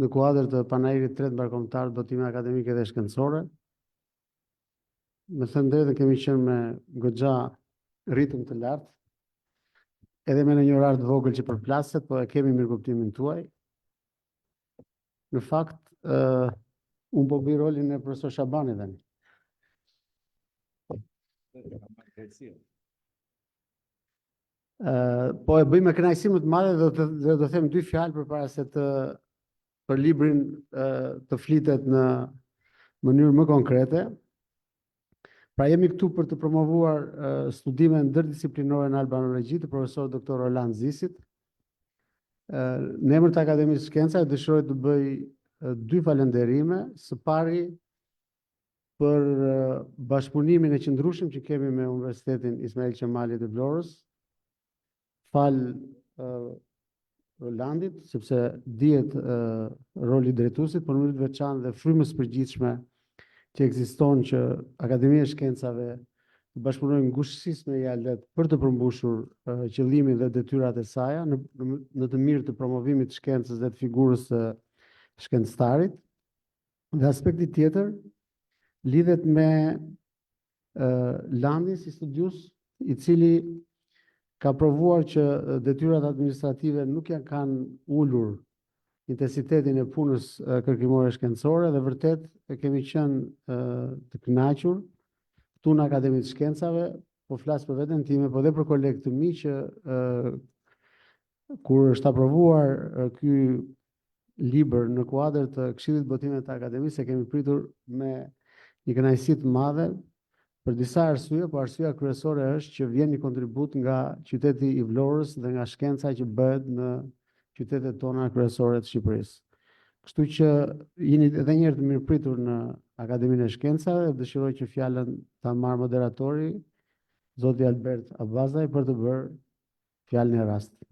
në kuadër të Panairit të Tretë Mbarëkombëtar të Botimeve Akademike dhe Shkencore. Me thënë të drejtën kemi qenë me goxha ritëm të lartë, edhe me një orar të vogël që përplaset, po e kemi mirëkuptimin tuaj. Në fakt, uh, unë po bëj rolin e profesor Shabanit tani. Uh, po e bëj me kënaqësi më të madhe dhe do të do them dy fjalë përpara se të për librin uh, të flitet në mënyrë më konkrete. Pra jemi këtu për të promovuar uh, studime ndërdisiplinore në albanologji të profesor Dr. Roland Zisit. Uh, në emër të Akademisë së Shkencave dëshiroj të bëj uh, dy falënderime. Së pari për bashkëpunimin e qëndrueshëm që kemi me Universitetin Ismail Qemali të Vlorës. Falë Rolandit, sepse dihet roli i drejtuesit, por në mënyrë të veçantë dhe frymës së përgjithshme që ekziston që Akademia e Shkencave të bashkëpunojë ngushtësisht me IAL-të për të përmbushur qëllimin dhe detyrat e saja në, në të mirë të promovimit të shkencës dhe të figurës së shkencëtarit. Dhe aspekti tjetër lidhet me Landin si studiues, i cili ka provuar që detyrat administrative nuk ia kanë ulur intensitetin e punës kërkimore shkencore dhe vërtet e kemi qenë të kënaqur këtu në Akademi të Shkencave, po flas për veten time, po dhe për kolegë të mi që kur është aprovuar ky libër në kuadër të Këshillit të Botimeve të Akademisë e kemi pritur me një kënaqësi të madhe për disa arsye, po arsyeja kryesore është që vjen një kontribut nga qyteti i Vlorës dhe nga shkenca që bëhet në qytetet tona kryesore të Shqipërisë. Kështu që jeni edhe një herë të mirëpritur në Akademinë e Shkencave dhe dëshiroj që fjalën ta marrë moderatori, zoti Albert Abazaj për të bërë fjalën e rastit.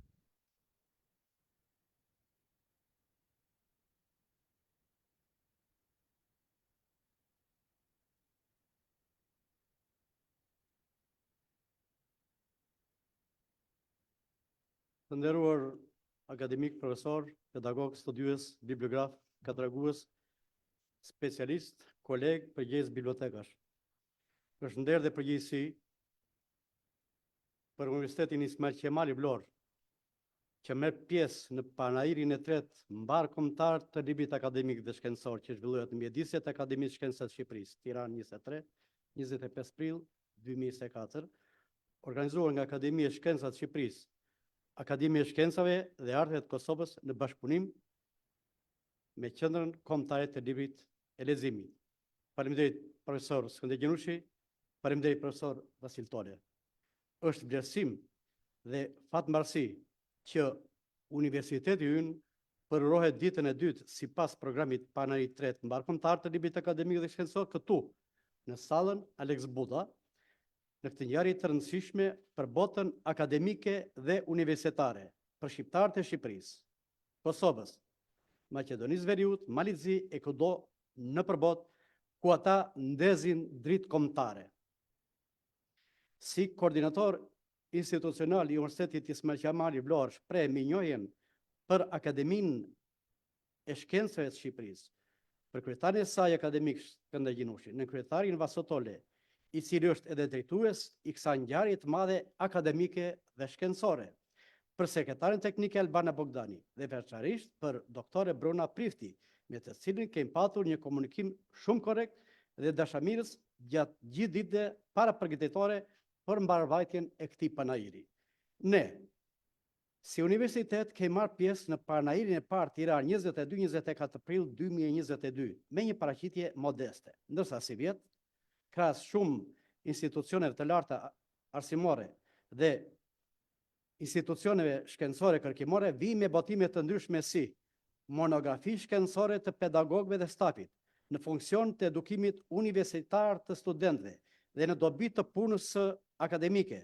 Të nderuar akademikë, profesorë, pedagogë, studiues, bibliografë, katalogues, specialistë, kolegë, përgjegjës bibliotekash. Është nder dhe përgjegjësi për Universitetin Ismail Qemali Vlorë, që merr pjesë në panairin e tretë mbarëkombëtar të librit akademik dhe shkencor që zhvillohet në mjediset e Akademisë së Shkencave të Shqipërisë, Tiranë 23, 25 prill 2024, organizuar nga Akademia e Shkencave të Shqipërisë, Akademia e Shkencave dhe Arteve të Kosovës në bashkëpunim me Qendrën Kombëtare të Librit e Leximit. Faleminderit profesor Skënder Gjinushi, faleminderit profesor Vasil Tole. Është vlerësim dhe fatmbarësi që universiteti ynë përurohet ditën e dytë sipas programit Panairi i Tretë Mbarëkombëtar të Librit Akademik dhe Shkencor këtu, në sallën Aleks Buda, në këtë ngjarje të rëndësishme për botën akademike dhe universitare, për shqiptarët e Shqipërisë, Kosovës, Maqedonisë së Veriut, Malit të Zi e kudo nëpër botë ku ata ndezin dritë kombëtare. Si koordinator institucional i Universitetit Ismail Qemali Vlorë shpreh mirënjohjen për Akademinë e Shkencave të Shqipërisë, për kryetarin e saj akademik Skënder Gjinushi, nënkryetarin Vaso Tole, i cili është edhe drejtues i kësaj ngjarje të madhe akademike dhe shkencore, për sekretaren teknike Albana Bogdani dhe veçanërisht për doktore Bruna Prifti, me të cilin kemi patur një komunikim shumë korrekt dhe dashamirës gjatë gjithë ditëve parapërgatitore për mbarëvajtjen e këtij panairi. Ne, si universitet kemi marrë pjesë në panairin e parë Tiranë 22-24 prill 2022 me një paraqitje modeste, ndërsa sivjet, krahas shumë institucioneve të larta arsimore dhe institucioneve shkencore kërkimore vijmë me botime të ndryshme si monografi shkencore të pedagogëve dhe stafit, në funksion të edukimit universitar të studentëve dhe në dobi të punës së akademike,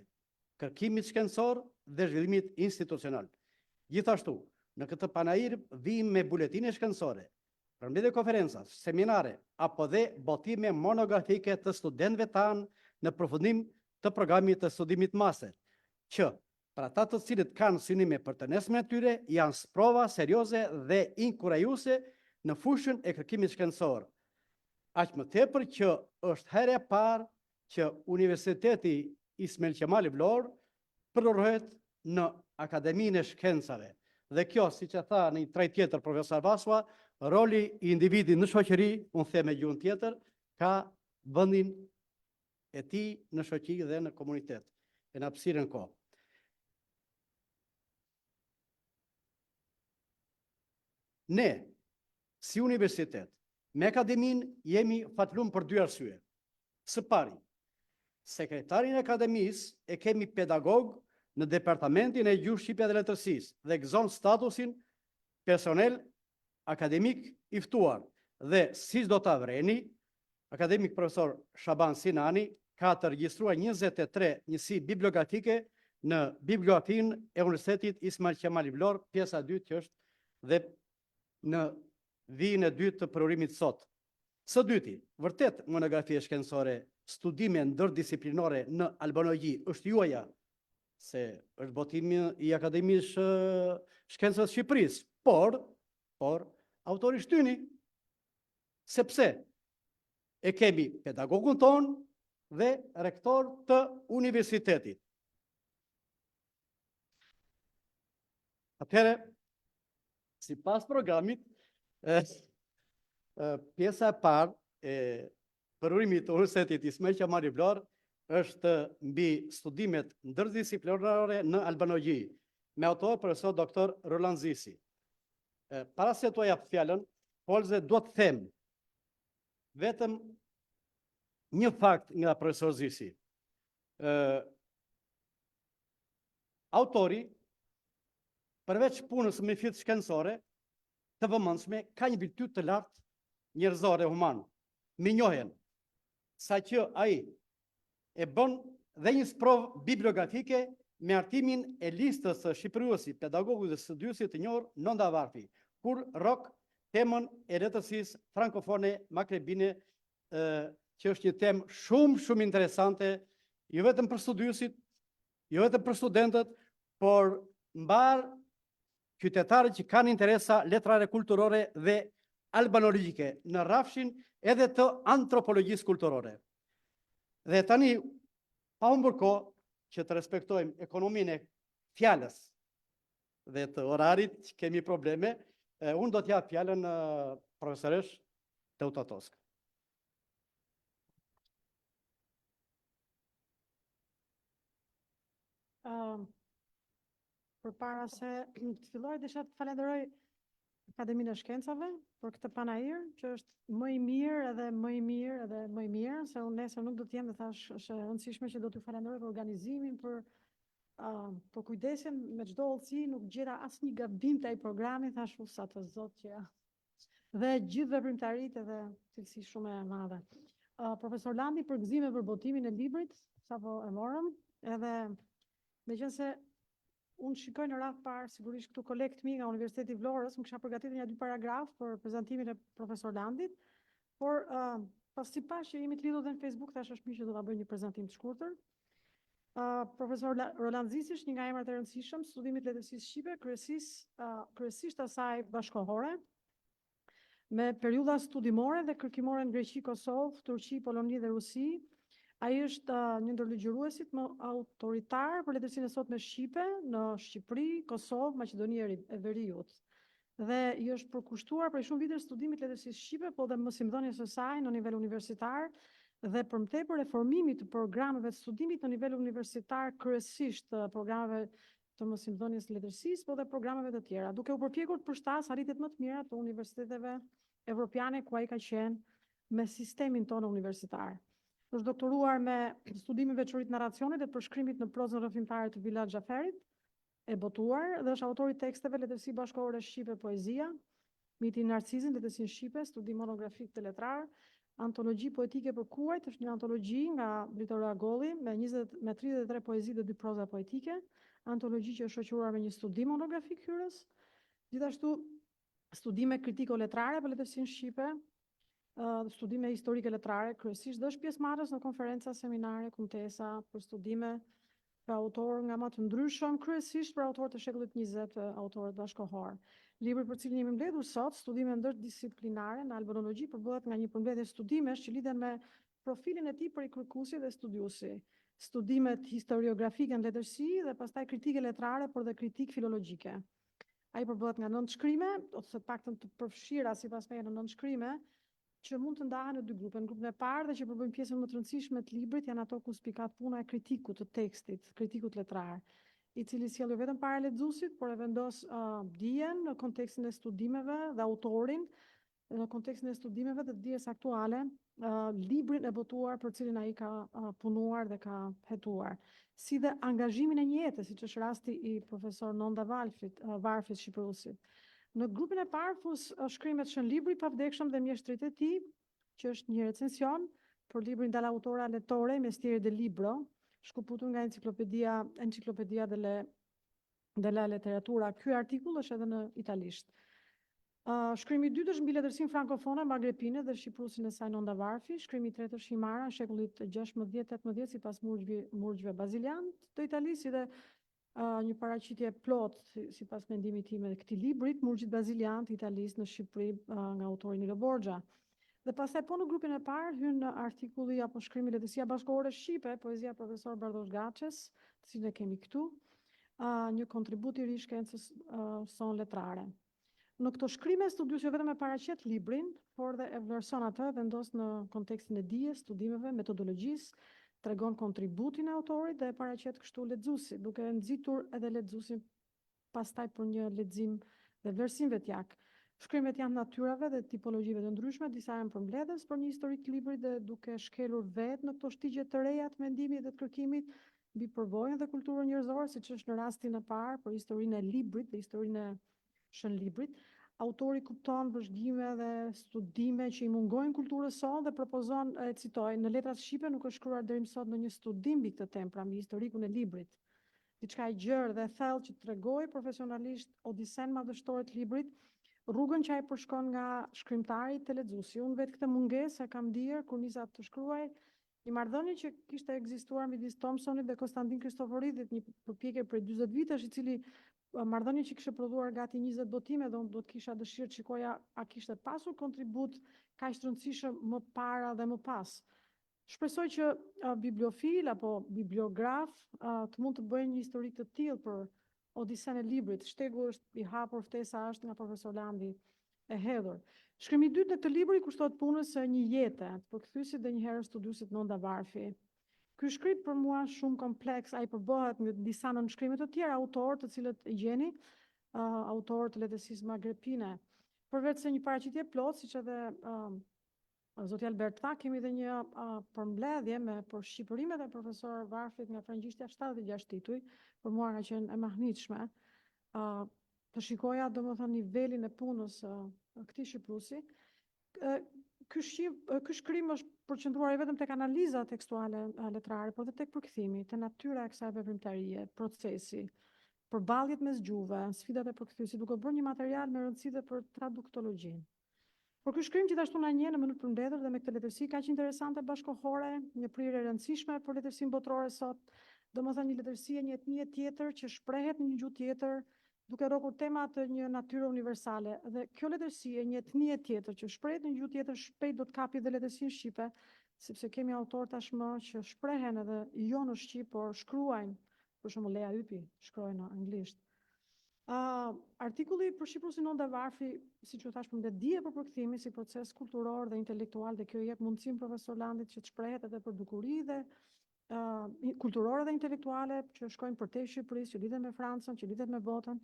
kërkimit shkencor dhe zhvillimit institucional. Gjithashtu, në këtë panair vijmë me buletine shkencore, përmbledhje konferencash, seminare apo dhe botime monografike të studentëve tanë në përfundim të programit të studimit master, që. Për ata të cilët kanë synime për të nesërmen e tyre, janë sprova serioze dhe inkurajuese në fushën e kërkimit shkencor. Aq më tepër që është hera e parë që Universiteti Ismail Qemali Vlorë përurohet në Akademinë e Shkencave. Dhe kjo, siç e tha në një trajtë tjetër profesor Vasua, roli i individit në shoqëri, unë them me gjuhën tjetër, ka vendin e tij në shoqëri dhe në komunitet, e në hapësirën kohë. Ne, si universitet, me akademinë jemi fatlum për dy arsye. Së pari, sekretarin e akademisë e kemi pedagog në Departamentin e Gjuhës Shqipe dhe Letërsisë dhe gëzon statusin personel akademik i ftuar. Dhe, siç do ta vëreni, akademik profesor Shaban Sinani ka të regjistruar 23 njësi bibliografike në bibliografinë e Universitetit Ismail Qemali Vlorë, pjesa e dytë që është dhe në vijën e dytë të përurimit sot. Së dyti, vërtet monografia shkencore, studime ndërdisiplinore në albanologji është juaja, se është botimi i Akademisë së Shkencave të Shqipërisë, por, por, autori është yni, sepse e kemi pedagogun tonë dhe rektor të universitetit. Atëherë, sipas programit, pjesa e parë e përurimit të Universitetit Ismail Qemali Vlorë është mbi studimet ndërdisiplinore në albanologji, me autor profesor doktor Roland Zisi. Para se t'ua jap fjalën, folësve dua të them vetëm një fakt nga profesor Zisi. Autori, përveç punës së mirëfilltë shkencore, të vëmendshme, ka një virtyt të lartë njerëzor e human, mirënjohjen, saqë ai e bën dhe një sprovë bibliografike me hartimin e listës së shqipëruesit, pedagogut dhe studiuesit të njohur Nonda Varfi, kur rrok temën e letërsisë frankofone magrebine, që është një temë shumë, shumë interesante, jo vetëm për studiuesit, jo vetëm për studentët, por mbarë qytetarët që kanë interesa letrare, kulturore dhe albanologjike në rrafshin edhe të antropologjisë kulturore. Dhe tani, pa humbur kohë, që të respektojmë ekonominë e fjalës dhe të orarit që kemi probleme, unë do t'ja jap fjalën profesoreshë Teuta Toska. Përpara se të filloj, desha të falenderoj Akademinë e Shkencave për këtë panair, që është më i mirë edhe më i mirë edhe më i mirë, se unë nesër nuk do të jem dhe thash është e rëndësishme që do t'ju falenderoj për organizimin, për uh, për kujdesin me çdo hollësi, nuk gjeta asnjë gabim te ai programi, thash u sa të zot që ja. Dhe gjithë veprimtaritë edhe cilësi shumë e madhe. Uh, profesor Landi, përgëzime për botimin e librit, sapo e morëm, edhe meqenëse unë shikoj në radhë parë, sigurisht këtu kolegë të mi nga Universiteti i Vlorës, më kisha përgatitur një dy paragraf për prezantimin e profesor Landit, por uh, pasi pashë që jemi të lidhur dhe në Facebook, thash është mirë që do ta bëj një prezantim të shkurtër. Uh, profesor Roland Zisi është një nga emrat e rëndësishëm studimit të letërsisë shqipe, kryesisht, uh, kryesisht asaj bashkohore, me periudha studimore dhe kërkimore në Greqi, Kosovë, Turqi, Poloni dhe Rusi. Ai është uh, një ndër ligjëruesit më autoritar për letërsinë e sotme shqipe në Shqipëri, Kosovë, Maqedoni e Veriut. Dhe i është përkushtuar prej shumë vitesh studimit të letërsisë shqipe, po dhe mësimdhënies së saj në nivel universitar dhe për më tepër reformimit të programeve të studimit në nivel universitar, kryesisht programeve të mësimdhënies së letërsisë, po dhe programeve të tjera, duke u përpjekur të përshtasë arritjet më të mira të universiteteve evropiane ku ai ka qenë me sistemin tonë universitar. Është doktoruar me studimin veçoritë narracionit dhe përshkrimit në prozën rrëfimtare të Bilal Xhaferit, e botuar dhe është autor i teksteve Letërsi bashkëkohore shqipe poezia, Miti i Narcizit, letërsinë shqipe, studim monografik të letrar, antologji poetike për kuajt, është një antologji nga Dritëro Agolli me 20 me 33 poezi dhe dy proza poetike, antologji që është shoqëruar me një studim monografik hyrës. Gjithashtu studime kritiko-letrare për letërsinë shqipe, studime historike letrare kryesisht dhe është pjesëmarrës në konferenca, seminare, kumtesa për studime. Për autorë nga më të ndryshëm, kryesisht për autorët e shekullit 20, autorët bashkëkohorë. Libri për cilin jemi mbledhur sot, studime ndërdisiplinare në albanologji, përbëhet nga një përmbledhje studimesh që lidhen me profilin e tij prej kërkuesi dhe studiuesi, studimet historiografike në letërsi dhe pastaj kritike letrare, por dhe kritikë filologjike. Ai përbëhet nga 9 shkrime, ose të paktën të përfshira sipas meje në 9 shkrime, që mund të ndahen në dy grupe. Në grupin e parë dhe që përbëjnë pjesën më të rëndësishme të librit janë ato ku spikat puna e kritikut të tekstit, kritikut letrar, i cili sjell jo vetëm para lexuesit, por e vendos dijen në kontekstin e studimeve dhe autorin në kontekstin e studimeve dhe dijes aktuale, librin e botuar për cilin ai ka punuar dhe ka hetuar, si dhe angazhimin e një jete, siç është rasti i profesor Nonda Varfit, Varfit shqipëruesit. Në grupin e parë fus shkrimet Shën Libri i pavdekshëm dhe mjeshtrit e tij, që është një recension për librin Dall'autore al lettore, Mestieri del Libro, shkëputur nga enciklopedia Enciclopedia delle della Letteratura. Ky artikull është edhe në italisht. Shkrimi i dytë është mbi letërsinë frankofone, magrepine dhe shqipëruesin e saj Nonda Varfi. Shkrimi i tretë është Himara, shekullit 16-18 sipas murgjve, murgjve bazilian të Italisë, si dhe një paraqitje plot sipas mendimit tim edhe këtij librit, Murgjit Bazilian të Italisë në Shqipëri nga autori Nilo Borxha. Dhe pastaj po në grupin e parë hyn në artikulli apo shkrimi Letërsia bashkëkohore shqipe, poezia profesor Bardhosh Gaçes, të cilin e kemi këtu, një kontribut i ri shkencës sonë letrare. Në këto shkrime, studiuesi jo vetëm e paraqet librin, por dhe e vlerëson atë, vendos në kontekstin e dijes, studimeve, metodologjisë, tregon kontributin e autorit dhe e paraqet kështu lexuesit, duke nxitur edhe lexuesin pastaj për një lexim dhe vlerësim vetjak. Shkrimet janë natyrave dhe tipologjive të ndryshme, disa janë përmbledhës për një historik të librit dhe duke shkelur vetë në këto shtigje të reja të mendimit dhe të kërkimit mbi përvojën dhe kulturën njerëzore, siç është në rastin e parë për historinë e librit dhe historinë e Shën Librit. Autori kupton vëzhgime dhe studime që i mungojnë kulturës sonë dhe propozon, e citoj, në letrat shqipe nuk është shkruar deri më sot ndonjë studim mbi këtë temë, pra mbi historikun e librit. Diçka e gjerë dhe e thellë që tregoi profesionalisht odisen madhështore të librit, rrugën që ai përshkon nga shkrimtari te lexuesi. Unë vetë këtë mungesë e kam ndier kur nisa të shkruaj një marrëdhënie që kishte ekzistuar midis Thompsonit dhe Konstantin Kristoforidhit, një përpjekje prej 40 vitesh, i cili marrëdhënie që kishte prodhuar gati 20 botime dhe unë do të kisha dëshirë të shikoja a kishte pasur kontribut kaq të rëndësishëm më para dhe më pas. Shpresoj që bibliofil apo bibliograf të mund të bëjnë një historik të tillë për Odisen e librit. Shtegu është i hapur, ftesa është nga profesor Landi e hedhur. Shkrimi i dytë në këtë libër i kushtohet punës së një jete, të përkthyesit dhe njëherë studiuesit Nonda Varfi. Ky shkrim për mua është shumë kompleks, ai përbëhet nga disa nënshkrime të tjera, autorë të cilët e gjeni, autorë të letërsisë magrepine. Përveç se një paraqitje plot, siç edhe zoti Albert tha, kemi edhe një përmbledhje me përshqipërimet e profesor Varfit nga frëngjishtja 76 tituj, për mua ka qenë e mahnitshme. Të shikoja domethënë nivelin e punës së këtij shqipëruesi. Ky shqip, ky shkrim është përqendruar jo vetëm tek analiza tekstuale letrare, por edhe tek përkthimi, te natyra e kësaj veprimtarie, procesi, përballjet mes gjuhëve, sfidat e përkthyesit, duke bërë një material me rëndësi dhe për traduktologjinë. Por ky shkrim gjithashtu na njeh në mënyrë të përmbledhur dhe me këtë letërsi kaq interesante bashkëkohore, një prirje e rëndësishme për letërsinë botërore sot, domethënë një letërsi e një etnie tjetër që shprehet në një gjuhë tjetër, duke rrokur tema të një natyre universale. Dhe kjo letërsi e një etnie tjetër që shprehet në një gjuhë tjetër shpejt do të kapi dhe letërsinë shqipe, sepse kemi autorë tashmë që shprehen edhe jo në shqip, por shkruajnë, për shembull Lea Ypi shkroi në anglisht. Artikulli për shqipëruesin Nonda Varfi, siç ju thash, përmbledh dije për përkthimin si proces kulturor dhe intelektual dhe kjo i jep mundësinë profesor Landit që të shprehet edhe për dukuri dhe kulturore dhe intelektuale që shkojnë përtej Shqipërisë, që lidhen me Francën, që lidhen me botën.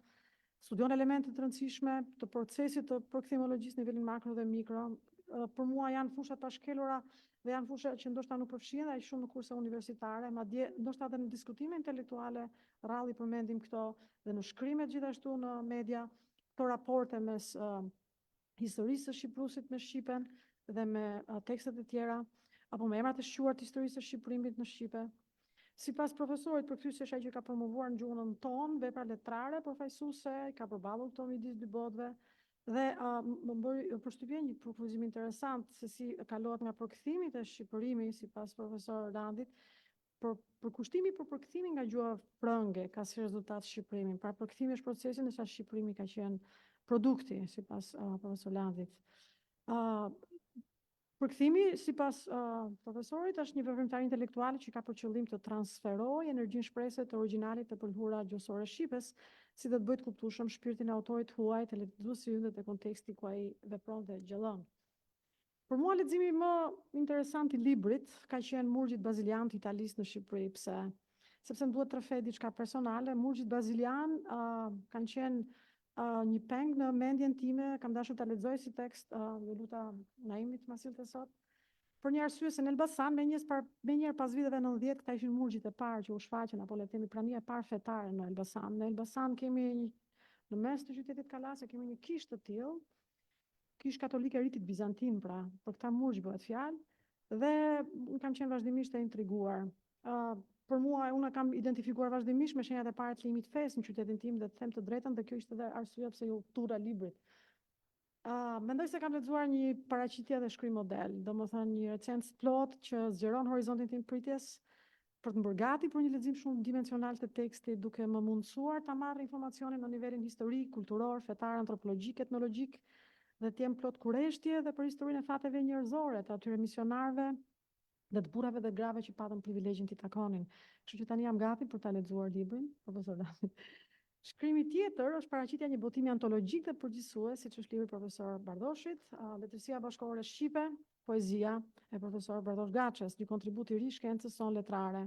Studion elemente të rëndësishme të procesit të përkthimologjisë në nivelin makro dhe mikro. Për mua janë fusha të pashkelura dhe janë fusha që ndoshta nuk përfshihen aq shumë në kurse universitare, madje ndoshta edhe në diskutime intelektuale rrallë i përmendim këto dhe në shkrimet gjithashtu në media, këto raporte mes historisë së shqipëruesit me shqipen dhe me tekstet e tjera, apo me emrat e shquar të historisë së shqipërimit në shqipe. Sipas profesorit, përkthyesi është ai që ka promovuar në gjuhën tonë vepra letrare përfaqësuese, ka përballur këto midis dy botëve dhe më bëri përshtypje një përkufizim interesant se si kalohet nga përkthimi te shqipërimi sipas profesor Landit. Për përkushtimi për përkthimin nga gjuha frënge ka si rezultat shqipërimin. Pra përkthimi është procesi, ndërsa shqipërimi ka qenë produkti, sipas profesor Landit. Përkthimi, sipas profesorit, është një veprimtari intelektuale që ka për qëllim të transferojë energjinë shprehëse të origjinalit të pëlhura gjuhësore shqipes, si dhe të bëjë të kuptueshëm shpirtin e autorit huaj te lexuesi ynë dhe te konteksti ku ai vepron dhe gjallon. Për mua leximi më interesant i librit ka qenë Murgjit Bazilian të Italisë në Shqipëri, pse? Sepse më duhet të rrëfej diçka personale. Murgjit Bazilian kanë qenë një peng në mendjen time, kam dashur ta lexoj si tekst, iu luta Naimit të ma sillte sot. Për një arsye se në Elbasan, menjëherë pas viteve 90, këta ishin murgjit e parë që u shfaqën, apo le të themi prania e parë fetare në Elbasan. Në Elbasan kemi një, në mes të qytetit Kalasë kemi një kishë të tillë, kishë katolike e ritit bizantin, pra, për këta murgj bëhet fjalë, dhe unë kam qenë vazhdimisht e intriguar. Për mua, unë kam identifikuar vazhdimisht me shenjat e para të limit fesë në qytetin tim dhe të them të drejtën dhe kjo ishte edhe arsyeja pse iu turra librit. Mendoj se kam lexuar një paraqitje dhe shkrim model, domethënë një recensë plot që zgjeron horizontin tim pritjes për të më bërë gati për një lexim shumë dimensional të tekstit, duke më mundësuar ta marr informacionin në nivelin historik, kulturor, fetar, antropologjik, etnologjik dhe të jem plot kureshtje edhe për historinë e fateve njerëzore të atyre misionarëve dhe të burrave dhe grave që patën privilegjin t'i takonin. Kështu që tani jam gati për ta lexuar librin, profesor David. Shkrimi tjetër është paraqitja një botimi antologjik dhe përgjithësues, siç është libri i profesor Bardhoshit, Letërsia bashkëkohore shqipe, poezia e profesor Bardhosh Gaçes, një kontribut i ri shkencës sonë letrare.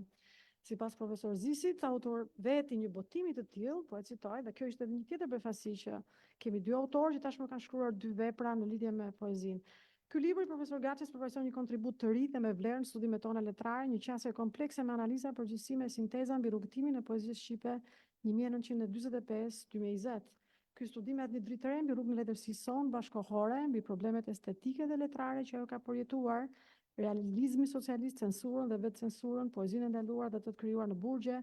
Sipas profesor Zisit, autor vetë i një botimi të tillë, po e citoj, dhe kjo ishte edhe një tjetër befasi që kemi dy autorë që tashmë kanë shkruar dy vepra në lidhje me poezinë. Ky libër i profesor Gaçes përfaqëson një kontribut të ri dhe me vlerë në studimet tona letrare, një qasje komplekse me analiza, përgjithësime e sinteza mbi rrugëtimin e poezisë shqipe 1945-2020. Ky studim hedh një dritë të re mbi rrugën e letërsisë sonë bashkëkohore, mbi problemet estetike dhe letrare që ajo ka përjetuar, realizmin socialist, censurën dhe vetëcensurën, poezinë e ndaluar dhe të krijuar në burgje,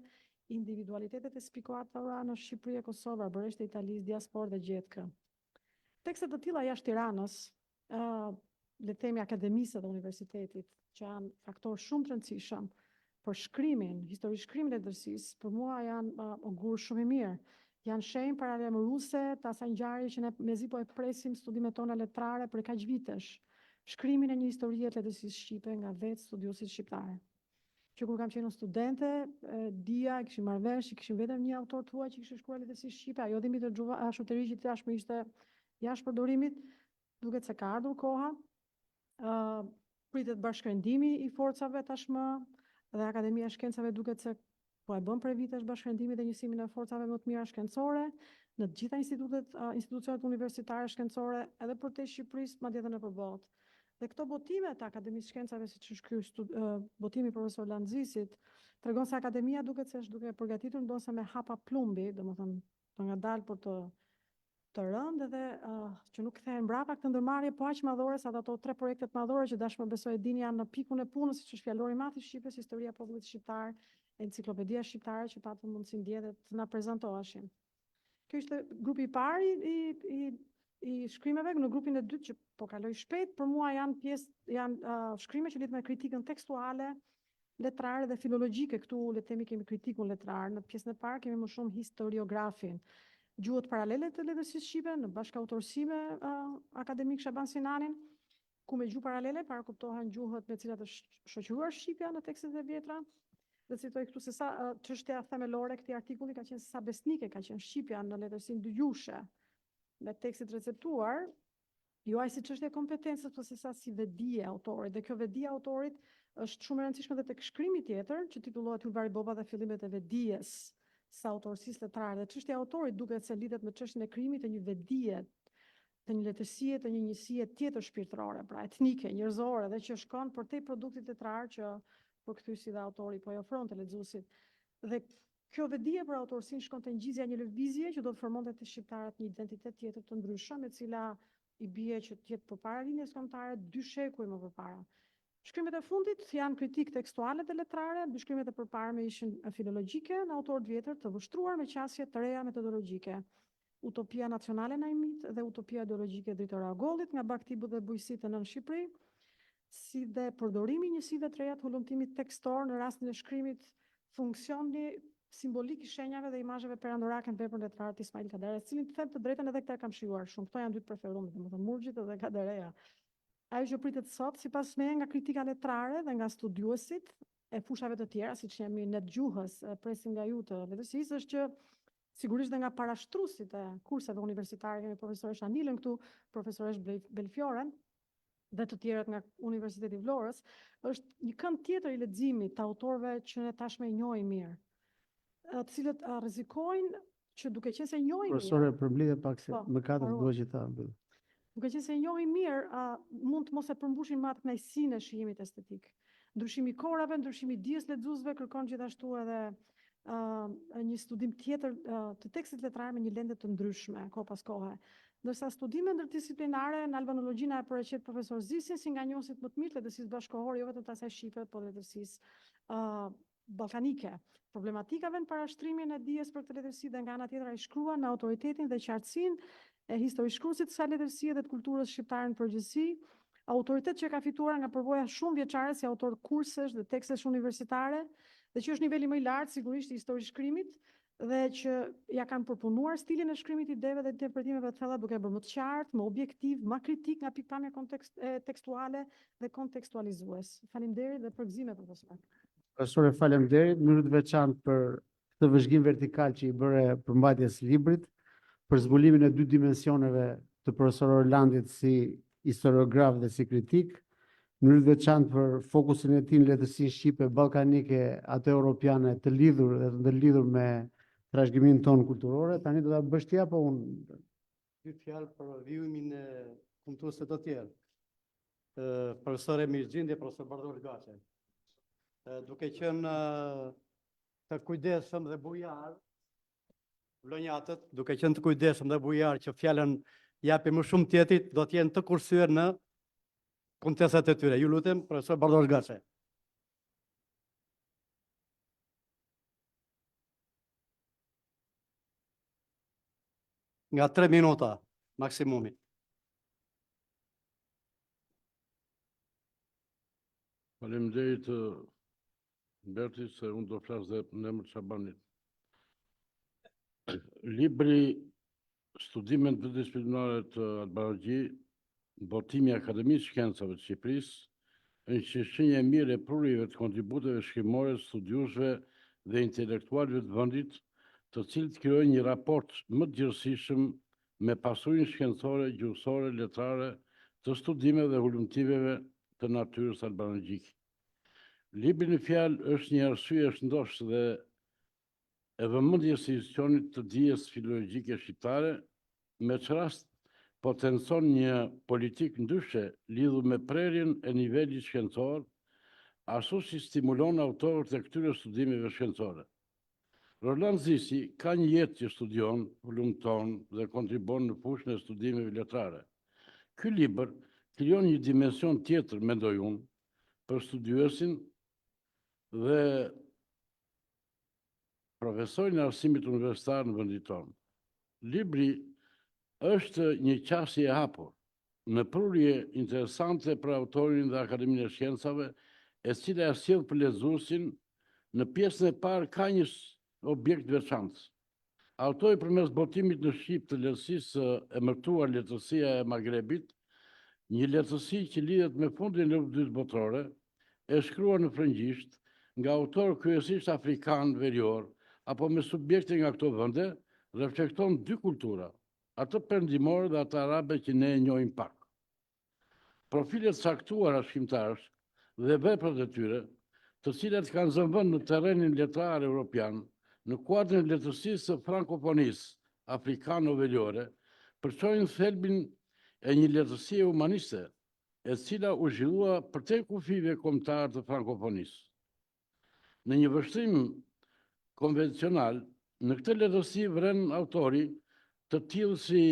individualitetet e spikatura në Shqipëri e Kosovë, arbëresht e Italisë, diasporë dhe gjetkë. Tekste të tilla jashtë Tiranës, le të themi akademisë dhe universitetit, që janë faktor shumë të rëndësishëm për shkrimin, histori shkrimin e letërsisë, për mua janë ogur shumë i mirë. Janë shenjë paralajmëruese të asaj ngjarje që ne mezi po e presim studimet tona letrare për kaq vitesh, shkrimin e një historie të letërsisë shqipe nga vetë studiuesit shqiptarë. Që kur kam qenë studente, dija, e kishim marrë vesh, që kishim vetëm një autor të huaj që kishte shkruar letërsi shqipe, ajo Dhimitër Shuteriqi tashmë ishte jashtë përdorimit, duket se ka ardhur koha. Pritet bashkërendimi i forcave tashmë dhe Akademia e Shkencave duket se po e bën prej vitesh bashkërendimin dhe njësimin e forcave më të mira shkencore në të gjitha institutet, institucionet universitare shkencore, edhe përtej Shqipërisë, madje edhe nëpër botë. Dhe këto botime të Akademisë Shkencave, siç është ky botimi i profesor Landzisit, tregon se Akademia duket se është duke përgatitur ndonëse me hapa plumbi, domethënë të ngadalë por të të rëndë dhe që nuk kthehen mbrapa këtë ndërmarrje po aq madhore sa ato tre projektet madhore që tashmë besoj e dini janë në pikun e punës, siç është Fjalori i Madh i Shqipes, Historia e Popullit Shqiptar, Enciklopedia Shqiptare që patëm mundësinë dje dhe të na prezantoheshin. Kjo ishte grupi i parë i, i, i shkrimeve, në grupin e dytë që po kaloj shpejt, për mua janë pjesë janë shkrime që lidhen me kritikën tekstuale, letrare dhe filologjike. Këtu le të themi kemi kritikun letrar, në pjesën e parë kemi më shumë historiografin. Gjuhët paralele të letërsisë shqipe në bashkautorësi me akademik Shaban Sinanin, ku me gjuhë paralele para kuptohen gjuhët me cilat është shoqëruar shqipja në tekstet e vjetra. Dhe citoj këtu se sa çështja themelore e këtij artikulli ka qenë se sa besnike ka qenë shqipja në letërsinë dygjuhëshe me tekstit receptuar, jo aq si çështje e kompetencës, por se sa si vetëdije e autorit. Dhe kjo vetëdije e autorit është shumë e rëndësishme edhe tek shkrimi tjetër, që titullohet Jul Variboba dhe fillimet e vetëdijes së autorësisë letrare. Dhe çështja e autorit duket se lidhet me çështjen e krijimit të një vetëdije, të një letërsie, të një njësie tjetër shpirtërore, pra etnike, njerëzore, dhe që shkon përtej produktit letrar që përkthyesi dhe autori po i ofron të lexuesit. Dhe kjo vetëdije për autorësinë shkon te ngjizja një lëvizje që do të formonte te shqiptarët një identitet tjetër të ndryshëm, e cila i bie që të jetë përpara linjës kombëtare dy shekuj më përpara. Shkrimet e fundit janë kritikë tekstuale dhe letrare, dy shkrimet e përparme ishin filologjike në autorë të vjetër të vështruar me qasje të reja metodologjike. Utopia nacionale e Naimit dhe Utopia ideologjike e Dritëro Agollit nga bagëtitë dhe bujqësitë në Shqipëri. si dhe përdorimi i njësive të reja të hulumtimit tekstor në rastin e shkrimit funksioni simbolik i shenjave dhe imazheve perandorake në veprën letrare të Ismail Kadaresë, cilin të them të drejtën edhe këtë e kam shijuar shumë. Këto janë dy të preferuar, domethënë Murgjit edhe Kadareja. Ajo që pritet sot, sipas meje, nga kritika letrare dhe nga studiuesit e fushave të tjera, siç jemi ne të gjuhës, presim nga ju të letërsisë, është që sigurisht dhe nga parashtruesit e kurseve universitare, kemi profesoreshë Anilën këtu, profesoreshë Belfioren, dhe të tjerët nga Universiteti i Vlorës, është një kënd tjetër i leximit të autorëve që ne tashmë i njohim mirë, të cilët rrezikojnë që duke qenë se njohim mirë. Profesore, përmblidhe pak se po, më katër duhet që ta mbyll. Duke qenë se njohim mirë, mund të mos e përmbushin më atë kënaqësinë e shijimit estetik. Ndryshimi i kohërave, ndryshimi i dijes lexuesve kërkon gjithashtu edhe një studim tjetër të tekstit letrar me një lente të ndryshme, kohë pas kohe. Ndërsa studime ndërdisiplinare në albanologji na e paraqet profesor Zisin si nga njohësit më të mirë të letërsisë bashkëkohore, jo vetëm të asaj shqipe, por letërsisë uh, ballkanike. Problematikave në parashtrimin e dijes për këtë letërsi dhe nga ana tjetër ai shkruan me autoritetin dhe qartësinë e historishkruesit të kësaj letërsie dhe të kulturës shqiptare në përgjithësi, autoritet që e ka fituar nga përvoja shumëvjeçare si autor kursesh dhe tekstesh universitare, dhe që është niveli më i lartë sigurisht i historishkrimit dhe që ia kanë përpunuar stilin e shkrimit ideve dhe interpretimeve të thella duke e bërë më të qartë, më objektiv, më kritik nga pikëpamja kontekst, tekstuale dhe kontekstualizues. Faleminderit dhe përgëzime profesor. Profesore, faleminderit në mënyrë të veçantë për këtë vëzhgim vertikal që i bëre përmbajtjes së librit, për zbulimin e dy dimensioneve të profesor Orlandit si historiograf dhe si kritik, në mënyrë të veçantë për fokusin e tij në letërsinë shqipe, ballkanike, atë europiane, të lidhur dhe të ndërlidhur me trashëgiminë tonë kulturore. Tani do ta bësh ti apo unë? Dy fjalë për vijimin e kumtuesve të tjerë. Profesor Emir Xhindi, profesor Bardhosh Gaçe. Duke qenë të kujdesshëm dhe bujar, vlonjatët, duke qenë të kujdesshëm dhe bujar që fjalën japin më shumë tjetrit, do të jenë të kursyer në kumtesat e tyre. Ju lutem, profesor Bardhosh Gaçe. Nga 3 minuta, maksimumi. Faleminderit Berti se unë do flas dhe në emër të Shabanit. Libri Studime ndërdisiplinare të albanologjisë, botimi i Akademisë së Shkencave të Shqipërisë, është një shenjë e mirë e prurjeve të kontributeve shkrimore të studiuesve dhe intelektualëve të vendit, të cilët krijojnë një raport më të gjerësishëm me pasurinë shkencore, gjuhësore, letrare të studimeve dhe hulumtimeve të natyrës albanologjike. Libri në fjalë është një arsye e shëndoshë dhe e vëmendjes së institucionit të dijes filologjike shqiptare, me ç'rast potencon një politikë ndryshe lidhur me prerjen e nivelit shkencor, ashtu si stimulon autorët e këtyre studimeve shkencore. Roland Zisi ka një jetë që studion, hulumton dhe kontribuon në fushën e studimeve letrare. Ky libër krijon një dimension tjetër, mendoj unë, për studiuesin dhe profesorin e arsimit universitar në vendin tonë. Libri është një qasje e hapur, në prurje interesante për autorin dhe Akademinë e Shkencave, e cila e sjell për lexuesin në pjesën e parë ka një objekt të veçantë. Autori përmes botimit në shqip të letërsisë së emërtuar Letërsia e Magrebit, një letërsi që lidhet me fundin e Luftës së Dytë Botërore, e shkruar në frëngjisht, nga autorë kryesisht afrikanë veriorë apo me subjekte nga këto vende, reflekton dy kultura, atë perëndimore dhe atë arabe që ne e njohim pak. Profile të caktuara shkrimtarësh dhe veprat e tyre, të cilat kanë zënë vend në terrenin letrar europian, në kuadrin e letërsisë së frankofonisë afrikano-veriore, përçojnë thelbin e një letërsie humaniste, e cila u zhvillua përtej kufijve kombëtarë të frankofonisë. Në një vështrim konvencional, në këtë letërsi vëren autori të tillë si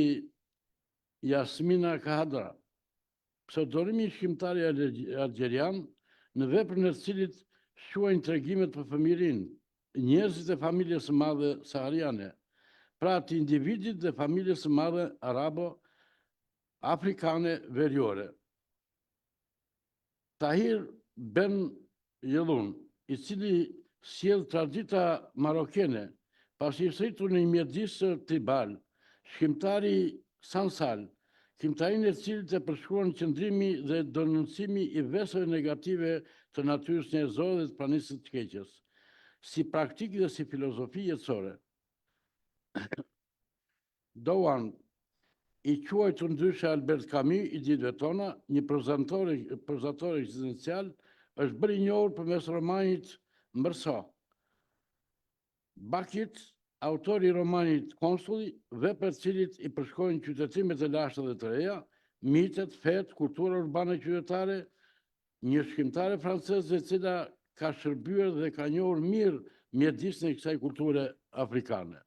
Jasmina Khadra, pseudonimi i shkrimtarit algjerian, në veprën e të cilit shquajnë tregimet për fëmijërinë, njerëzit e familjes së madhe sahariane, pra të individit dhe familjes së madhe arabo afrikane veriore. Tahir Ben Jelloun, i cili sjell tradita marokene, pasi është rritur në një mjedis tribal, shkrimtari Sansal, krijimtarinë e të cilit e përshkruan qëndrimi dhe denoncimi i veseve negative të natyrës njerëzore dhe të pranisë së të keqes, si praktikë dhe si filozofi jetësore. Douan, i quajtur ndryshe Albert Camus i ditëve tona, një prozator, prozator ekzistencial, është bërë i njohur përmes romanit Meursault. Bakit, autori i romanit Konsulli, veprat e të cilit i përshkojnë qytetërimet e lashta dhe të reja, mitet, fetë, kultura urbane qytetare, një shkrimtare franceze e cila ka shërbyer dhe ka njohur mirë mjedisin e kësaj kulture afrikane.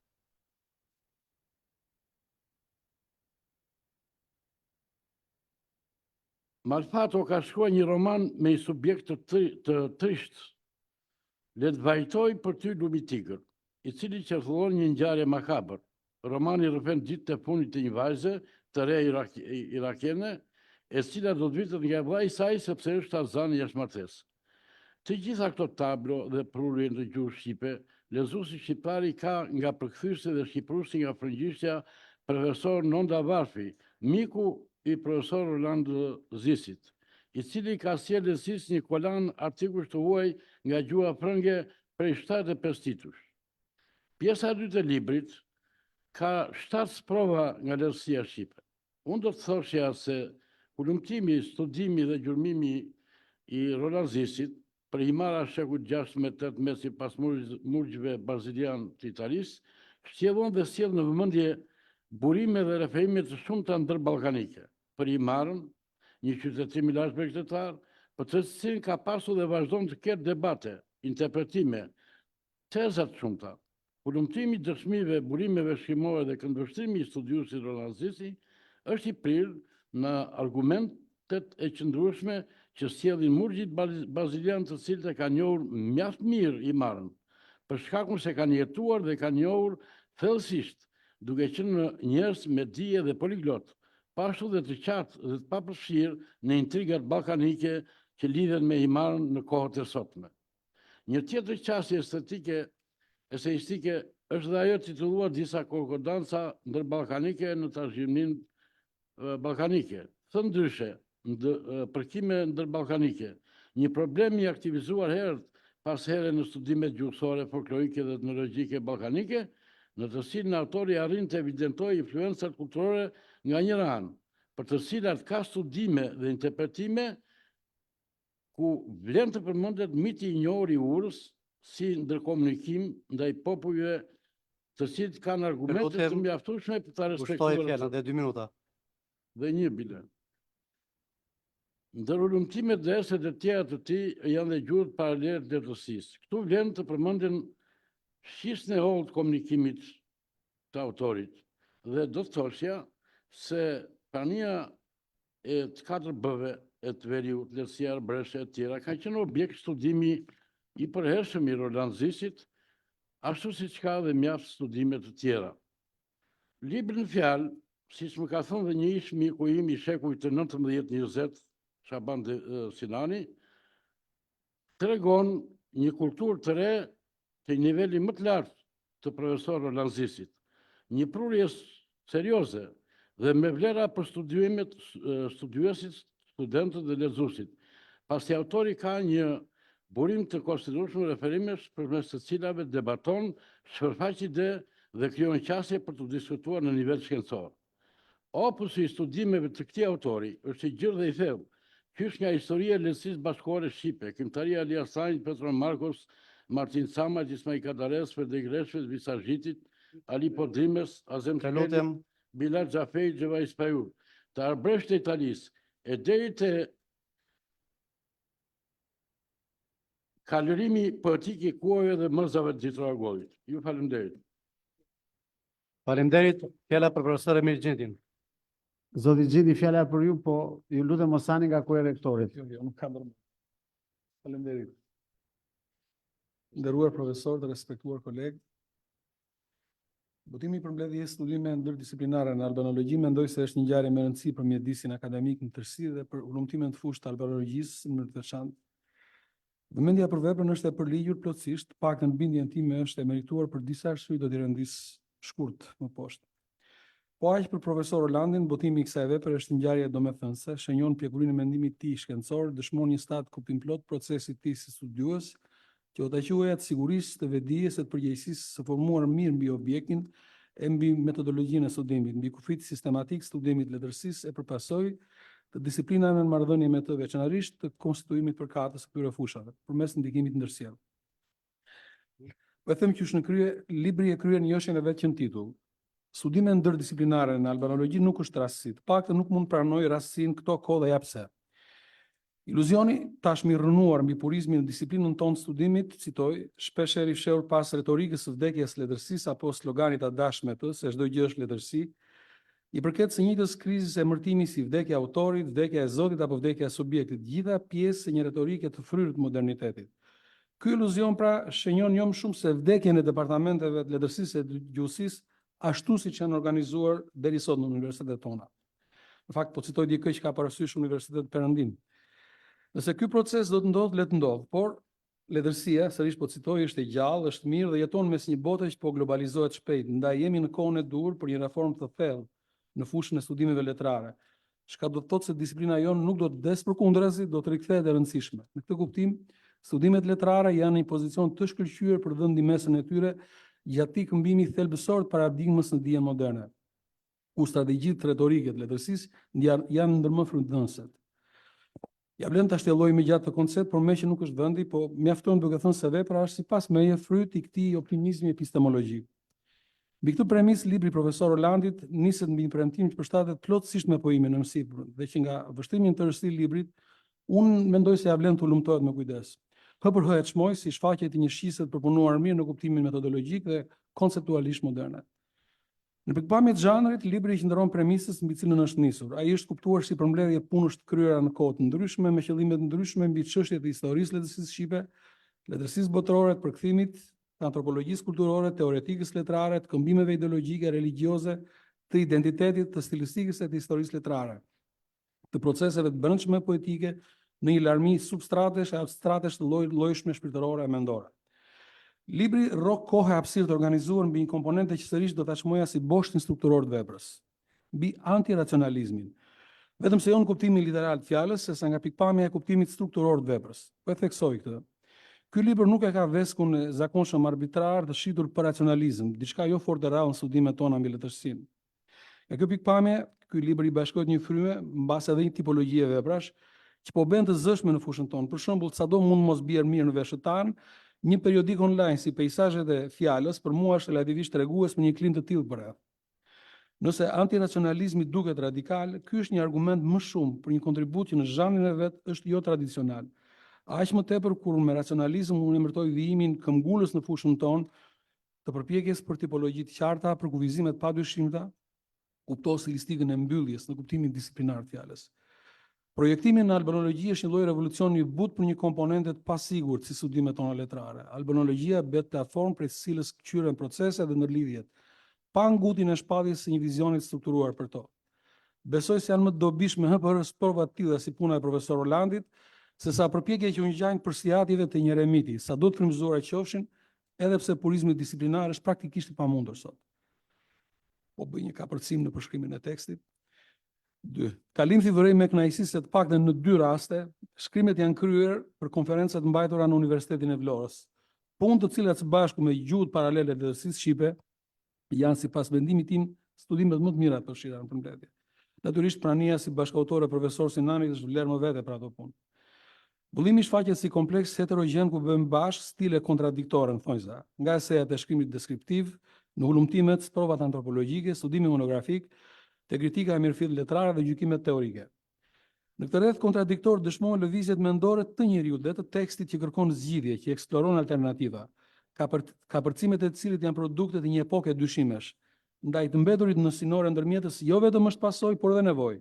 Malfatto ka shkruar një roman me një subjekt të, tri, të trishtë. Le të vajtojë për ty lumi Tigër, i cili qarkullon një ngjarje makabër. Romani rrëfen ditët e fundit të një vajze të re irak, irakene, e cila do të vritet nga vëllai i saj sepse është shtatzënë jashtë martesë. Të gjitha këto tablo dhe prurje në gjuhë shqipe, lexuesi shqiptar i ka nga përkthyesi dhe shqipëruesi nga frëngjishtja profesor Nonda Varfi, miku i profesor Roland Zisit, i cili ka sjellë letërsisë një kolanë artikujsh të huaj nga gjuha frënge prej 75 titujsh. Pjesa e dytë e librit ka 7 sprova nga letërsia shqipe. Unë do të thoshja se hulumtimi, studimi dhe gjurmimi i Roland Zisit për Himara shekujt 16-18 sipas murgjve bazilianë të Italisë, shtjellon dhe sjell në vëmendje burime dhe referime të shumta ndërballkanike për Himarën, një qytetërim i lashtë bregdetar, për të cilin ka pasur dhe vazhdon të ketë debate, interpretime, Teza të shumta. Hulumtimi i dëshmive, burimeve shkrimore dhe këndvështrimi i studiuesit Roland Zisi është i prirë në argumentet e qëndrueshme që sjellin murgjit bazilianë të cilët e kanë njohur mjaft mirë Himarën, për shkakun se kanë jetuar dhe kanë njohur thellësisht, duke qenë njerëz me dije dhe poliglotë, po ashtu dhe të qartë dhe të papërfshirë në intrigat ballkanike që lidhen me Himarën në kohët e sotme. Një tjetër qasje estetike, eseistike është dhe ajo titulluar disa konkordanca ndërballkanike në trashëgiminë ballkanike. Thënë ndryshe, ndë, përkime ndërballkanike, një problem i aktivizuar herë pas here në studimet gjuhësore, folklorike dhe etnologjike ballkanike, në të cilën autori arrin të evidentojë influencat kulturore nga njëra anë, për të cilat ka studime dhe interpretime ku vlen të përmendet miti i njohur i urës si ndërkomunikim ndaj popujve të cilët kanë argumente të mjaftueshme për ta respektuar. Pushtoj fjalën dhe 2 minuta. Dhe një bile. Ndër hulumtimet dhe esetë e tjera të tij janë dhe gjuhët paralele të letërsisë. Këtu vlen të përmenden shqisën e hollë të komunikimit të autorit. Dhe do të thoshja se prania e të katër B-ve e të veriut, letërsia arbëreshe e tjera, ka qenë objekt studimi i përhershëm i Roland Zisit, ashtu siç ka dhe mjaft studime të tjera. Libri në fjalë, siç më ka thënë dhe një ish miku im i shekujt të 19-20, Shaban Sinani, tregon një kulturë të re të një niveli më të lartë të profesor Roland Zisit. Një prurje serioze dhe me vlera për studimet, studiuesit, studentët dhe lexuesit, pasi autori ka një burim të konsiderueshëm referimesh përmes të cilave debaton, shpërfaq ide dhe krijon qasje për të diskutuar në nivel shkencor. Opusi i studimeve të këtij autori është i gjerë dhe i thellë, qysh nga historia e letërsisë bashkëkohore shqipe, krijimtaria e Ali Asllanit, Petro Markos, Martin Camajt, Ismail Kadaresë, Frederik Rreshpjes, Visar Zhitit, Ali Podrimes, Azem Të lutem, Bilal Xhaferit, Xhevahir Spahiut, të arbëreshët e Italisë, e deri te kalërimi poetik i kuajve dhe mëzave të Dritëro Agollit. Ju faleminderit. Faleminderit. Fjala për profesor Emir Xhindin. Zoti Xhindi, fjala për ju, po ju lutem mos hani nga kuaji i rektorit. Jo, jo, nuk kam ndërmend. Faleminderit. Nderuar profesor, të respektuar kolegë. Botimi i përmbledhjes studime ndërdisiplinare në albanologji mendoj se është një ngjarje me rëndësi për mjedisin akademik në tërësi dhe për hulumtimet në fushë të albanologjisë në mënyrë të veçantë. Vëmendja për veprën është e përligjur plotësisht, të paktën në bindjen time është e merituar për disa arsye do t'i rendis shkurt më poshtë. Po aq për profesor Rolandin, botimi i kësaj vepre është një ngjarje domethënëse, shenjon pjekurinë e mendimit të tij shkencor, dëshmon një stad kuptimplotë të procesit të tij si studiues, që do ta quaja të sigurisë, të vetëdijes e të përgjegjësisë së formuar mirë mbi objektin e mbi metodologjinë e studimit, mbi kufijtë sistematikë të studimit të letërsisë e për pasojë të disiplinave në marrëdhënie me të, veçanërisht të konstituimit përkatës të këtyre fushave, përmes ndikimit të ndërsjellë. Po e them qysh në krye, libri e kryen joshjen e vet që në titull. Studime ndërdisiplinare në albanologji nuk është rastësi, të paktën nuk mund të pranoj rastësinë në këto kohë dhe ja pse. Iluzioni tashmë i rrënuar mbi purizmin në disiplinën tonë të studimit, citoj, shpeshherë i fshehur pas retorikës së vdekjes së letërsisë apo sloganit adash me të se çdo gjë është letërsi, i përket së njëjtës krizë emërtimi si vdekja e autorit, vdekja e Zotit apo vdekja e subjektit, të gjitha pjesë e një retorike të fryrë të modernitetit. Ky iluzion pra shenjon jo më shumë se vdekjen e departamenteve të letërsisë e të gjuhësisë ashtu siç janë organizuar deri sot në universitetet tona. Në fakt, po citoj dikë që ka parasysh universitetet perëndim. Nëse ky proces do të ndodhë, le të ndodhë, por letërsia, sërish po citoj, është e gjallë, është mirë dhe jeton mes një bote që po globalizohet shpejt, ndaj jemi në kohën e duhur për një reformë të thellë në fushën e studimeve letrare, çka do të thotë se disiplina jonë nuk do të vdesë, përkundrazi do të rikthehet e rëndësishme. Në këtë kuptim, studimet letrare janë në një pozicion të shkëlqyer për të dhënë ndihmesën e tyre gjatë këtij këmbimi thelbësor të paradigmës në dijen moderne, ku strategjitë retorike të letërsisë janë ndër më frytdhënëset. Ia vlen ta shtjelloj më gjatë këtë koncept, por meqë nuk është vendi, po mjaftohem duke thënë se vepra është sipas meje fryt i këtij optimizmi epistemologjik. Mbi këtë premisë, libri i profesor Rolandit niset mbi një premtim që përshtatet plotësisht me pohimin e mësipërm dhe që nga vështrimi në tërësi i librit, unë mendoj se ia vlen të hulumtohet me kujdes. Hë për hë e çmoj si shfaqje të një shqise të përpunuar mirë në kuptimin metodologjik dhe konceptualisht moderne. Në pikëpamje të zhanrit, libri i qëndron premisës mbi të cilën është nisur. Ai është kuptuar si përmbledhje punësh të kryera në kohë të ndryshme, me qëllime të ndryshme mbi çështje të historisë së letërsisë shqipe, letërsisë botërore, të përkthimit, të antropologjisë kulturore, teoretikës letrare, të këmbimeve ideologjike, religjioze, të identitetit, të stilistikës e të historisë letrare, të proceseve të brendshme poetike në një larmi substratesh e abstratesh të lloj-llojshme shpirtërore e mendore. Libri rrok kohë e hapësirë të organizuar mbi një komponente që sërish do ta çmoja si boshtin strukturor të veprës, mbi antiracionalizmin. Vetëm se jo në kuptimin literal të fjalës, sesa nga pikëpamja e kuptimit strukturor të veprës. Po e theksoj këtë. Ky libër nuk e ka veskun e zakonshëm arbitrar të shitur për racionalizëm, diçka jo fort e rrallë në studimet tona mbi letërsinë. Nga kjo pikëpamje, ky libër i bashkohet një fryme, mbase edhe një tipologjie veprash, që po bëhen të zëshme në fushën tonë. Për shembull, sado mund të mos bjerë mirë në veshët tanë, një periodik online si Peisazhet e Fjalës për mua është relativisht tregues për një klimë të tillë përreth. Nëse antiracionalizmi duket radikal, ky është një argument më shumë për një kontribut që në zhanrin e vet është jotradicional. Aq më tepër kur me racionalizëm unë emërtoj vijimin këmbgulës në fushën tonë të përpjekjes për tipologji të qarta, për kufizime të padyshimta, kupto stilistikën e mbylljes në kuptimin disiplinar të fjalës. Projektimi në albanologji është një lloj revolucioni i butë për një komponente të pasigurt si studimet tona letrare. Albanologjia bëhet platformë prej së cilës këqyren proceset dhe ndërlidhjet, pa ngutin e shpalljes së një vizioni të strukturuar për to. Besoj se janë më të dobishme hëpërhë sprova të tilla si puna e profesor Rolandit, sesa përpjekje që u ngjajnë përsiatjeve të një eremiti, sado të frymëzuara qofshin, edhe pse purizmi disiplinar është praktikisht i pamundur sot. Po bëj një kapërcim në përshkrimin e tekstit. 2. Kalimthi vërej me kënaqësi se të paktën në dy raste, shkrimet janë kryer për konferenca të mbajtura në Universitetin e Vlorës. Punë të cilat së bashku me gjuhët paralele të letërsisë shqipe janë sipas mendimit tim studimet më të mira të përfshira në përmbledhje. Natyrisht prania si bashkautor e profesor Sinanit është vlerë më vete për ato punë. Vëllimi shfaqet si kompleks heterogjen ku bëhen bashkë stile kontradiktore në thonjza, nga esejet e shkrimit deskriptiv, në hulumtimet, sprovat antropologjike, studimi monografik, te kritika e mirëfilltë letrare dhe gjykimet teorike. Në këtë rreth kontradiktor dëshmohen lëvizjet mendore të njeriut dhe të tekstit që kërkon zgjidhje, që eksploron alternativa, kapërcimet e të cilit janë produkte të një epoke dyshimesh, Ndaj të mbeturit në sinore ndërmjetës jo vetëm është pasojë, por edhe nevojë,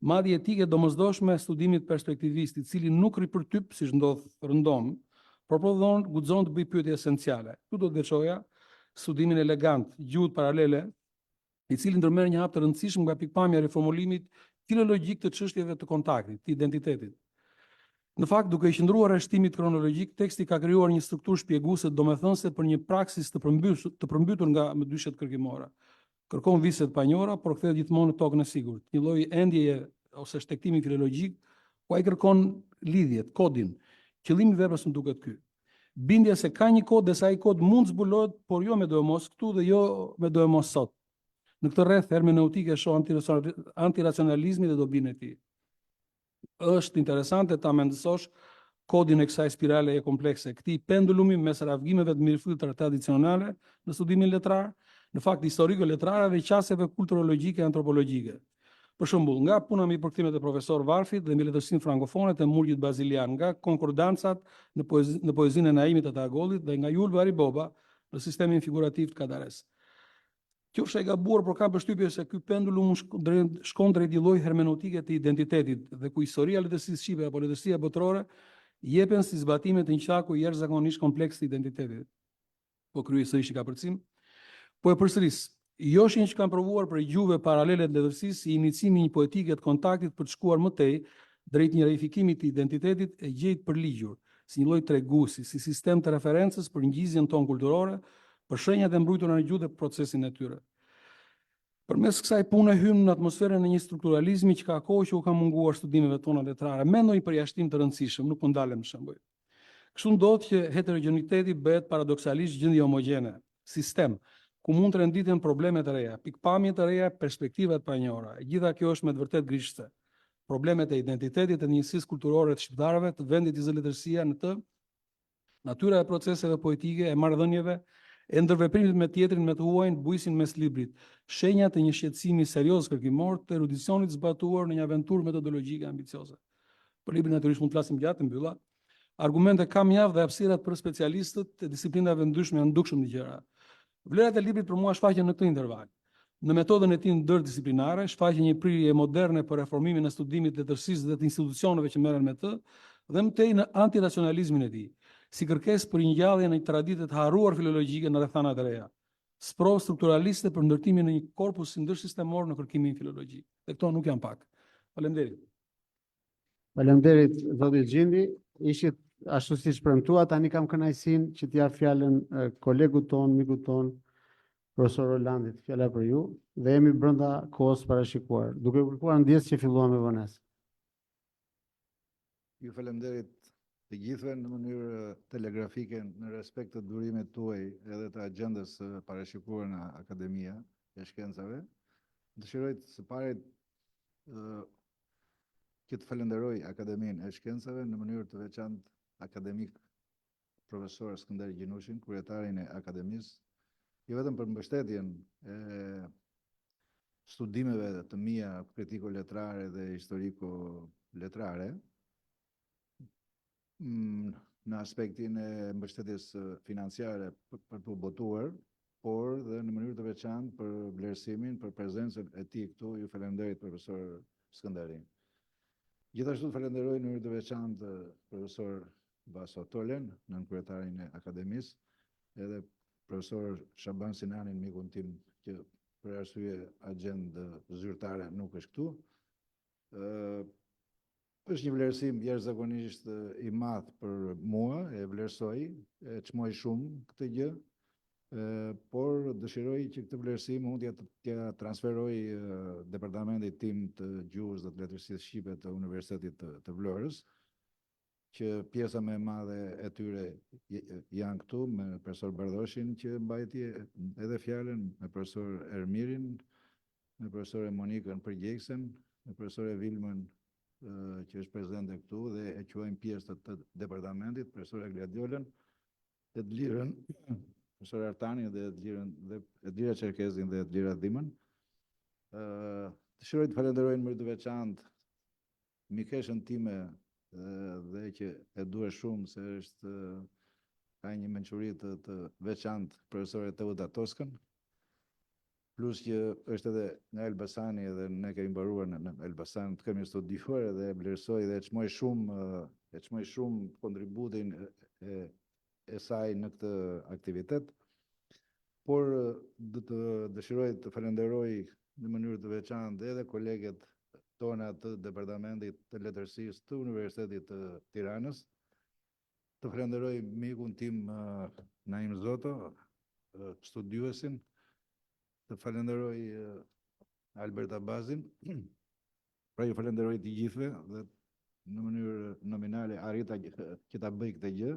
madje etike e domosdoshme e studimit perspektivist, i cili nuk ripërtyp, siç ndodh rëndom, por prodhon, guxon të bëjë pyetje esenciale. Këtu do të veçoja. studimin elegant Gjuhët paralele, i cili ndërmerr një hap të rëndësishëm nga pikëpamja e riformulimit filologjik të çështjeve të kontaktit, të identitetit. Në fakt, duke i qëndruar rreshtimit kronologjik, teksti ka krijuar një strukturë shpjeguese domethënëse për një praksis të përmbytur, të përmbytur nga mëdyshjet kërkimore. Kërkon vise të panjohura, por kthehet gjithmonë në tokën e sigurt, një lloj endjeje ose shtegtimi filologjik, ku ai kërkon lidhjet, kodin. Qëllimi i veprës më duket ky. Bindja se ka një kod dhe se ai kod mund të zbulohet, por jo medoemos këtu dhe jo medoemos sot. Në këtë rreth hermeneutike shoh antiracionalizmin dhe dobinë e tij. Është interesante ta mendësosh kodin e kësaj spiraleje komplekse, këtij pendulumi mes reagimeve të mirëfillta tradicionale në studimin letrar, në fakt historiko-letrare dhe qasjeve kulturologjike e antropologjike. Për shembull, nga puna mbi përkthimet e profesor Varfit dhe mbi letërsinë frankofone të murgjit bazilian, nga konkordancat në, poezi, në poezinë e Naimit e të Agollit dhe nga Jul Bahri Boba në sistemin figurativ të Kadares. Qofsha i gabuar, por kam përshtypjen se ky pendulum shkon drejt një lloj hermeneutike të identitetit dhe ku historia e letërsisë shqipe apo letërsia botërore jepen si zbatime të një qarku jashtëzakonisht kompleks të identitetit. Po kryej sërish një kapërcim. Po e përsëris, joshjen që kam provuar prej gjuhëve paralele të letërsisë si inicimi i një poetike të kontaktit për të shkuar më tej drejt një reifikimi të identitetit e gjej të përligjur, si një lloj treguesi, si sistem të referencës për ngjizjen tonë kulturore, për shenjat e mbrujtura në gjuhë dhe procesin e tyre. Përmes kësaj pune hymë në atmosferën e një strukturalizmi që ka kohë që u ka munguar studimeve tona letrare, me ndonjë përjashtim të rëndësishëm, nuk po ndalem në shembuj. Kështu ndodh që heterogjeniteti bëhet paradoksalisht gjendje homogjene, sistem, ku mund të renditen probleme të reja, pikëpamje të reja, perspektiva të panjohura. E gjitha kjo është me të vërtetë grishëse. Problemet e identitetit e të njësisë kulturore të shqiptarëve, të vendit që zë letërsia në të, natyra e proceseve poetike, e marrëdhënieve, e ndërveprimit me tjetrin, me të huajin, bujisin mes librit, shenja të një shqetësimi serioz kërkimor të erudicionit zbatuar në një aventurë metodologjike ambicioze. Për librin natyrisht mund të flasim gjatë, mbylla. Argumente ka mjaft dhe hapësirat për specialistët e disiplinave të ndryshme janë dukshëm të gjera. Vlerat e librit për mua shfaqen në këtë interval. Në metodën e tij ndërdisiplinare shfaqen një prirje moderne për reformimin e studimit të letërsisë dhe të institucioneve që merren me të, dhe më tej në antiracionalizmin e tij, si kërkesë për ringjalljen e një tradite të harruar filologjike në rrethana të reja. Sprovë strukturaliste për ndërtimin e një korpusi ndërsistemor në kërkimin filologjik. Dhe këto nuk janë pak. Faleminderit. Faleminderit zoti Xhindi. Ishit ashtu siç premtua, tani kam kënaqësinë që t'ia jap fjalën kolegut tonë, mikut tonë, profesor Rolandit, fjala për ju dhe jemi brenda kohës parashikuar. Duke kërkuar ndjesë që filluam me vonesë. Ju faleminderit të gjithëve në mënyrë telegrafike në respekt të durimit tuaj edhe të agjendës së parashikuar në Akademia e Shkencave. Dëshiroj së pari që të falenderoj Akademinë e Shkencave në mënyrë të veçantë akademik profesor Skënder Gjinushin, kryetarin e Akademisë, jo vetëm për mbështetjen e studimeve të mia kritiko-letrare dhe historiko-letrare, mm, në aspektin e mbështetjes financiare për t'u botuar, por dhe në mënyrë të veçantë për vlerësimin, për prezencën e tij këtu. Ju falenderit profesor Skënderi. Gjithashtu të falenderoj në mënyrë të veçantë profesor Vaso Tolen, nënkryetarin e Akademisë, edhe profesor Shaban Sinanin, mikun tim që për arsye agjendë zyrtare nuk është këtu. Ë është një vlerësim jashtëzakonisht i madh për mua, e vlerësoj, e çmoj shumë këtë gjë, por dëshiroj që këtë vlerësim unë t'ia t'ia transferoj departamentit tim të gjuhës dhe të letërsisë shqipe të Universitetit të, të Vlorës, që pjesa më e madhe e tyre janë këtu me profesor Bardhoshin që mbajti edhe fjalën, me profesor Ermirin, me profesore Monikën përgjegjësen, me profesore Vilmën që është prezente këtu dhe e quajmë pjesë të, të departamentit, profesore Gladiolën, Edlirën, profesor Artanin dhe Edlirën dhe Edlira Çerkezin dhe Edlira Dhimën. Ë dëshiroj të falenderoj në mënyrë të veçantë mikeshën time dhe që e dua shumë se është ka një mençuri të, të veçantë profesore Teuta Toskën, plus që është edhe nga Elbasani edhe ne kemi mbaruar në, në Elbasan, të kemi studiuar edhe e vlerësoj dhe e çmoj shumë e çmoj shumë kontributin e, e saj në këtë aktivitet. Por do të dëshiroj të falenderoj në mënyrë të veçantë edhe koleget tona të Departamentit të Letërsisë të Universitetit të Tiranës. Të falenderoj mikun tim Naim Zoto, studiuesin, të falenderoj Albert Abazin. Pra ju falenderoj të gjithëve dhe në mënyrë nominale arrita që ta bëj këtë gjë.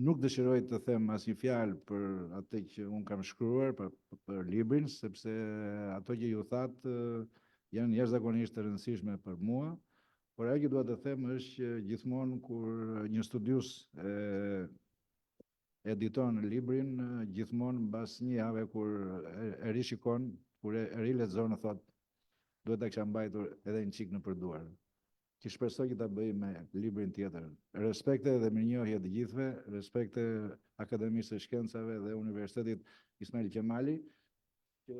Nuk dëshiroj të them asnjë fjalë për atë që unë kam shkruar, për, për librin, sepse ato që ju thatë janë jashtëzakonisht të rëndësishme për mua. Por ajo që dua të them është që gjithmonë kur një studiues e editon librin, gjithmonë mbas një jave kur e rishikon, kur e rilexon, thotë duhet ta kisha mbajtur edhe një çik nëpër duar. Që shpresoj që ta bëj me librin tjetër. Respekte dhe mirënjohje të gjithëve, respekte Akademisë së Shkencave dhe Universitetit Ismail Qemali, që,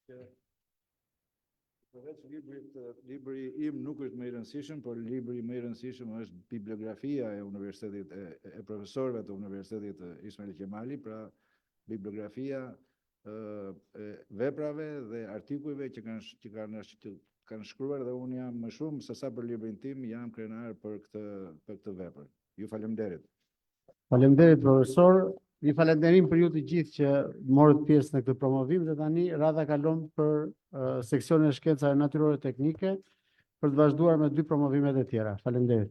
që përveç librit, libri im nuk është më i rëndësishëm, por libri më i rëndësishëm është bibliografia e universitetit e, e profesorëve të Universitetit Ismail Qemali, pra bibliografia e veprave dhe artikujve që kanë që kanë që kanë shkruar dhe unë jam më shumë se sa për librin tim, jam krenar për këtë për këtë vepër. Ju faleminderit. Faleminderit profesor. Një falënderim për ju të gjithë që morët pjesë në këtë promovim dhe tani radha kalon për uh, seksionin e shkencave natyrore teknike për të vazhduar me dy promovimet e tjera. Faleminderit.